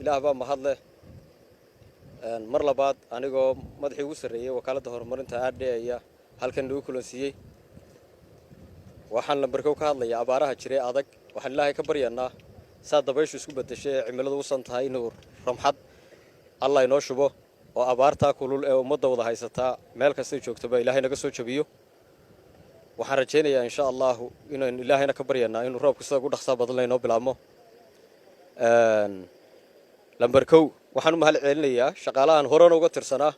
Ilaah baa mahad leh. Mar labaad, anigoo madaxii ugu sarreeyey Wakaaladda Horumarinta RDA ayaa halkan nagu kulansiiyey. Waxaan lambarkow ka hadlayaa abaaraha jiray adag. Waxaan Ilaahay ka baryanaa, saa dabayshu isku beddeshay ee cimiladu usan tahay, inuu ramxad Allah inoo shubo oo abaartaa kulul ee ummadda wada haysataa meel kastay joogtoba Ilaahay naga soo jabiyo. Waxaan rajaynayaa, insha Allahu, inaynu Ilaahayna ka baryanaa inuu roobku sida ugu dhaqsaa badan laynoo bilaabmo. Lambar kow, waxaan u mahad celinayaa shaqaalahan horena uga tirsanaa,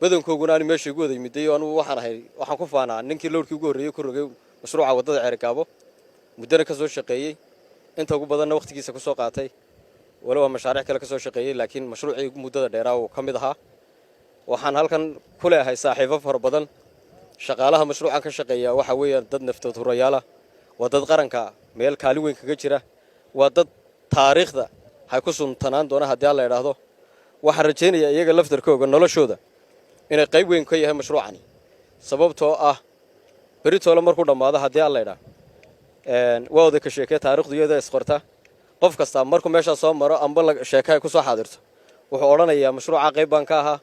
badankooguna aan meesha igu wada yimiday. Anugu waxaan ahay, waxaan ku faanaa ninkii load-kii ugu horreeyey ku rogay mashruuca waddada Ceerigaabo, muddana ka soo shaqeeyey, inta ugu badanna wakhtigiisa ku soo qaatay. Walow mashaariic kale ka soo shaqeeyey, laakiin mashruucii muddada dheeraa uu ka mid ahaa. Waxaan halkan ku leeyahay saaxiibo fara badan. Shaqaalaha mashruucan ka shaqeeya waxa weeyaan dad naftood hurayaala, waa dad qaranka meel kaalin weyn kaga jira, waa dad taariikhda hay ku suntanaan doona haddii Alla idhaahdo. Waxaan rajaynayaa iyaga laftarkooga noloshooda inay qayb weyn ka yahay mashruucani, sababtoo ah beritoole markuu dhammaado, haddii Alla idhaa, waa wada ka sheekee. Taarikhdu iyada isqorta. Qof kastaa markuu meeshaa soo maro amba sheeka ay ku soo xaadirto, wuxuu odhanayaa: "Mashruuca qayb baan ka ahaa,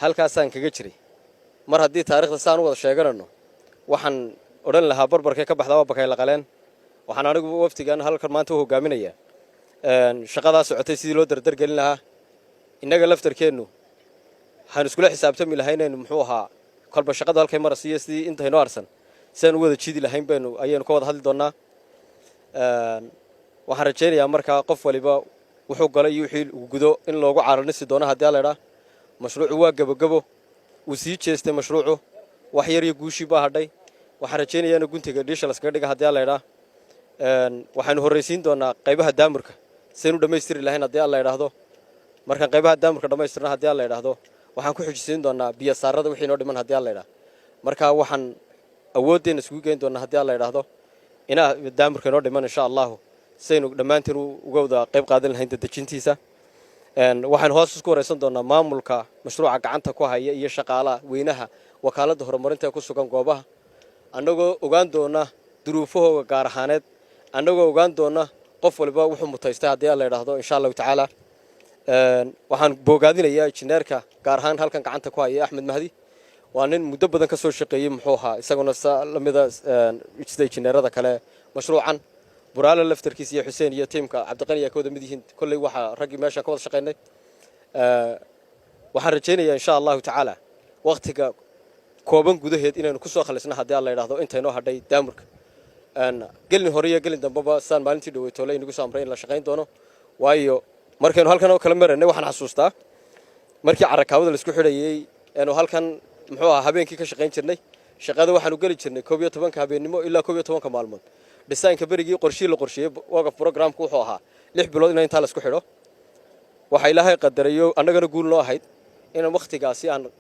halkaasaan kaga jiray." Mar haddii taarikhda saan u wada sheeganayno, waxaan odhan lahaa: barbarkay ka baxdaa waa bakay la qaleen. Waxaan anigu waftigan halkan maanta u hogaaminayaa shaqadaa socotay sidii loo dardargelin lahaa. Innaga laftarkeennu waxaan iskula xisaabtami lahaynaynu, muxuu ahaa, kolba shaqadu halkay marasiiyo sidii intaynoo arsan sidaan u wada jiidi lahayn baynu ayaynu ka wada hadli doonnaa. Waxaan rajaynayaa markaa qof waliba wuxuu galay iyo wixii uu gudo in loogu caaranisi doono haddii Alla idhaa. Mashruucu waa gebogebo, wuu sii jeestay mashruucu, wax yar iyo guushii baa hadhay. Waxaan rajaynayaa in guntiga dhiisha laskaga dhiga haddii Alla idhaa. Waxaynu horraysiin doonaa qaybaha daamurka sidaynu dhammaystiri lahayn haddii Alla idhaahdo. Markaan qaybaha daamurka dhammaystirna, haddii Alla idhaahdo, waxaan ku xijisiin doonaa biyo saarada wixii inoo dhiman haddii Alla idhaah. Marka waxaan awooddeenna isugu geyn doonaa, haddii Alla idhaahdo, inaa daamurka inoo dhiman, insha Allahu, sidaynu dhammaantiin uga wada qayb qaadan lahayn dadejintiisa. Waxaynu hoos isku waraysan doonaa maamulka mashruuca gacanta ku haya iyo shaqaalaha weynaha Wakaaladda Horumarinta ee ku sugan goobaha, annagoo ogaan doona duruufahooga gaar ahaaneed, annagoo ogaan doona qof waliba wuxuu mutaystay haddii Alla idhaahdo, insha Allahu tacaala. Waxaan boogaadinayaa injineerka gaar ahaan halkan gacanta ku haya, Axmed Mahdi. Waa nin muddo badan ka soo shaqeeyey, muxuu ahaa, isaguna lamida sida injineerada kale mashruucan. Buraale laftarkiisa iyo Xuseen iyo tiimka Cabdiqani ayaa ka wada mid yihiin. Kolley waxaa raggii meeshaan ka wada shaqaynay. Waxaan rajaynayaa, insha Allahu tacaala, wakhtiga kooban gudaheed inaynu ku soo khalisno, haddii Alla idhaahdo, intaynoo hadhay daamurka. Gelin hore iyo gelin dambeba, sidaan maalintii dhaweytoole inagu soo amray, in la shaqayn doono. Waayo, markaynu halkan oo kale maraynay, waxaan xasuustaa markii carakaawada laisku xidhayey eenu halkan, muxuu ahaa, habeenkii ka shaqayn jirnay. Shaqada waxaanu geli jirnay 11-ka habeennimo ilaa 11-ka maalmood. Designka berigii qorshihii la qorsheeyey, work programku wuxuu ahaa 6 bilood in intaa laisku xidho. Waxaa Ilaahay qadarayo, annagana guul noo ahayd, inaan wakhtigaasi aan